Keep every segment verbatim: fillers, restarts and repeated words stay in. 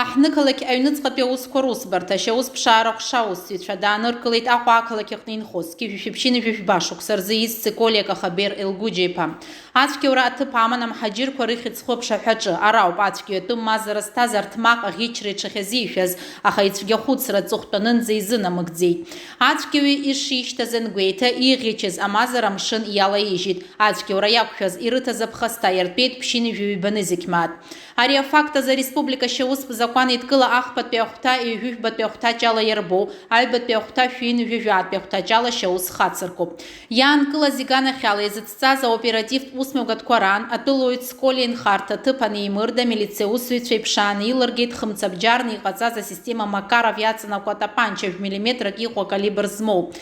Аҳҭнықалақь аҩныҵҟатәи аусқәа русбарҭа ашьаусԥшаара ҟәша аусзуҩцәа дааныркылеит Аҟәа ақалақь аҟны инхоз зқьи жәшәи ԥшьынҩажәи жәба шықәса рзы ииз Циколиа Кахабер Елгәыџьа-иԥа. Ацәгьаура аҭыԥ аман амҳаџьырқәа рыхьӡ-хәы аԥшаҳәаҿы. Ара ауп ацәгьаҩ атәым мазара зҭаз арҭмаҟ аӷьычра иҽахьазишәаз, аха ицәгьахәыцра аҵыхәтәанынӡа изынамыгӡеит. Ацәгьаҩы ишишьҭаз ангәеиҭа, ииӷьычыз амазара амшын иалаижьит. Ацәгьаура иақәшәаз ирыҭаз аԥхасҭа иартәеит ԥшьынҩажәи ҩба нызқь мааҭ. Ари афакт азы ареспублика ашьаустә закәан еидкыла ахԥатәи ахәҭа ҩажәи жәбатәи ахәҭаҷ ала иарбоу, аҩбатәи ахәҭа шәи ҩажәи жәаатәи ахәҭаҷ ала ашьаус хацыркуп. Иаанкылаз иганахьала иазыцҵаз аоперативтә усмҩаԥгатәқәа раан атәылауаҩ Цколиа инхарҭа аҭыԥ анеимырда, амилициа усзуҩцәа иԥшааны илыргеит хымцабџьарны иҟаҵаз асистема Макаров иаҵанакуа атапанча жәа миллиметрак иҟоу акалибр змоу.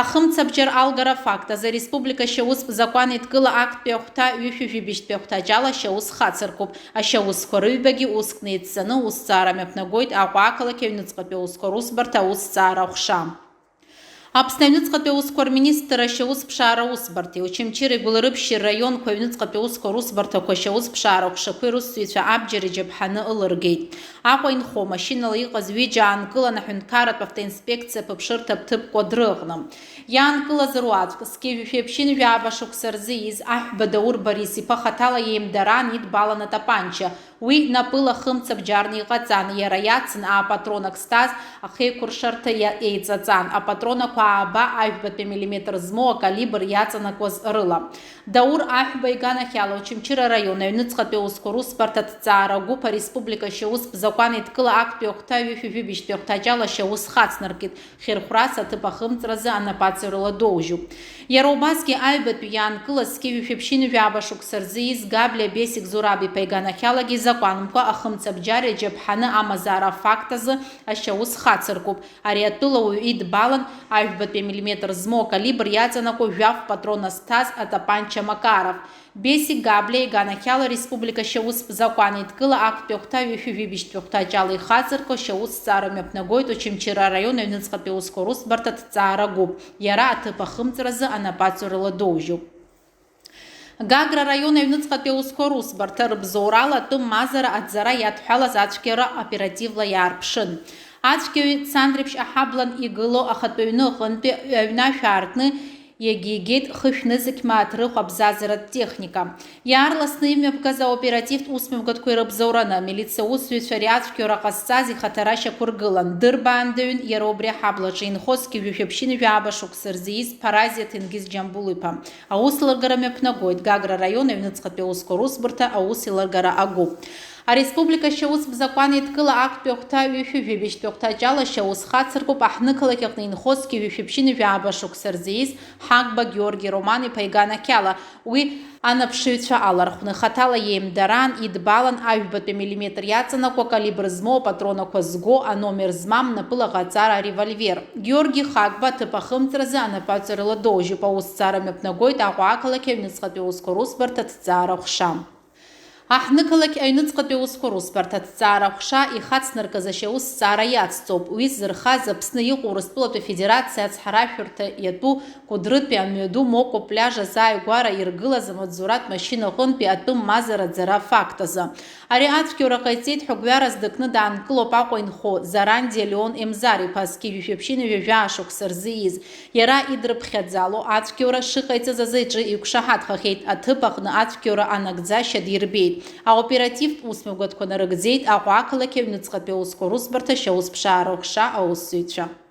Ахымцабџьар алгара афакт азы ареспублика ашьаустә закәан еидкыла актәи ахәҭа ҩышәи жәибжьтәи ахәҭаҷ ала ашьаус хацыркуп. Ашьаусқәа рыҩбагьы уск неиццаны аусҭҵаара мҩаԥнагоит Аҟәа ақалақь аҩныҵҟатәи аусқәа русбарҭа аусҭҵаара аҟәша. Аԥсны аҩныҵҟатәи аусқәа рминистрра ашьаусԥшаара аусбарҭеи Очамчыреи Гәылрыԥшьи рраионқәа аҩныҵҟатәи аусқәа русбарҭақәа ашьаусԥшаара аҟәшақәеи русзуҩцәа абџьар иџьаԥҳаны ылыргеит. Аҟәа инхо машьынала иҟаз ҩыџьа аанкылан аҳәынҭқарратә автоинспекциа аԥыԥшырҭа аҭыԥ Кәадры аҟны. Иаанкылаз руаӡәк, зқьи жәшәи ԥшьынҩажәи жәаба шықәса рзы ииз Аҳәба Даур Борис-иԥа хаҭала иеимдараан идбалан атапанча. Уи напыла хымцабџьарны иҟаҵан, иара иацын аапатронак зҭаз ахеиқәыршарҭа иа-, еиҵаҵан, апатронақәа ааба, ажәбатәи амиллиметр змоу акалибр иаҵанакуаз рыла. Даур Аҳәба иганахьала Очамчыра араион аҩныҵҟатәи аусқәа русбарҭа аҭҵаара агәыԥ ареспублика ашьаустә закәан еидкыла актәи ахәҭа ҩышәи жәибжьтәи ахәҭаҷ ала ашьаус хацнаркит, хьырхәрас аҭыԥ ахымҵразы анапаҵаҩрала доужьуп. Иара убасгьы аҩбатәи иаанкылаз зқьи жәшәи ԥшьынҩажәи жәаба шықәса рзы ииз Габлиа Бесик Зураб-иԥа иганахьалагьы изакәанымкәа ахымцабџьар иаџьаԥҳаны амазаара афакт азы ашьаус хацыркуп. Ари атәылауаҩ идбалан ажәбатәи амиллиметр змоу акалибр иаҵанакуа жәаф патрон азҭаз атапанча Макаров. Бесик Габлиа иганахьала ареспублика ашьаустә закәан еидкыла актәи ахәҭа ҩышәи жәибжьтәи ахәҭаҷ ала ихацыркуа ашьаусҭҵаара мҩаԥнагоит Очамчыра араион аҩныҵҟатәи аусқәа русбарҭа аҭҵаара агәыԥ. Иара аҭыԥ ахымҵразы анапаҵаҩрала доужьуп. Гагра араион аҩныҵҟатәи аусқәа русбарҭа рыбзоурала атәым мазара аӡара иадҳәалаз ацәгьара оперативла иаарԥшын. Ацәгьаҩы Цандрыԥшь аҳаблан игылоу ахатәы ҩны аҟынтәи аҩны ашә аартны иагьигеит хышә нызқь мааҭ рыхә абзазаратә техника. Иаарласны имҩаԥгаз аоперативтә усмҩаԥгатәқәа ирыбзоураны, амилициа усзуҩцәа ари ацәгьоура ҟазҵаз ихаҭара шьақәыргылан, дырбаандаҩын иара убри аҳаблаҿы инхоз зқьи жәшәи ԥшьынҩажәи жәаба шықәса рзы ииз Паразиа Ҭенгиз Џьамбул-иԥа. Аус лыргара мҩаԥнагоит Гагра араион аҩныҵҟатәи аусқәа русбарҭа аус еилыргара агәыԥ. Ареспублика ашьаустә закәан еидкыла актәи ахәҭа ҩышәи жәибжьтәи ахәҭаҷ ала ашьаус хацыркуп аҳҭнықалақь аҟны инхоз зқьи жәшәи ԥшьынҩажәи жәаба шықәса рзы ииз Ҳагба Георги Роман-иԥа иганахьала. Уи анаԥшыҩцәа алархәны хаҭала иеимдараан, идбалан ажәбатәи амиллиметр иаҵанакуа акалибр змоу апатронақәа зго, аномер змам напыла ҟаҵара аревольвер. Георги Хагба аҭыԥ ахымҵразы анапаҵаҩрала доужьуп, аусҭҵаара мҩаԥнагоит Аҟәа ақалақь аҩныҵҟатәи аусқәа русбарҭа аҭҵаара ҟәша. Аҳҭнықалақь аҩныҵҟатәи аусқәа русбарҭа аҭҵаара ҟәша ихацнаркыз ашьаусҭҵаара иацҵоуп. Уи ззырхаз Аԥсны иҟоу Урыстәылатәи Афедерациа ацҳаражәҳәарҭа иатәу Кәыдрытәи амҩаду Мокәа пляж азааигәара иргылаз амаҵзуратә машьына аҟынтәи атәым мазара аӡара афакт азы. Ари ацәгьоура ҟаиҵеит ҳәа гәҩарас дыкны даанкылоуп Аҟәа инхо Заранди Леон Емзар-иԥа, зқьи жәшәи ԥшьынҩажәи жәаа шықәса рзы ииз. Иара идрыԥхьаӡало ацәгьоура шыҟаиҵаз азы иҿы иқәшаҳаҭхахьеит, аҭыԥ аҟны ацәгьоура анагӡашьа дирбеит. Аоперативтә усмҩаԥгатәқәа нарыгӡеит Аҟәа ақалақь аҩныҵҟатәи аусқәа русбарҭа ашьаусԥшаара ҟәша аусзуҩцәа.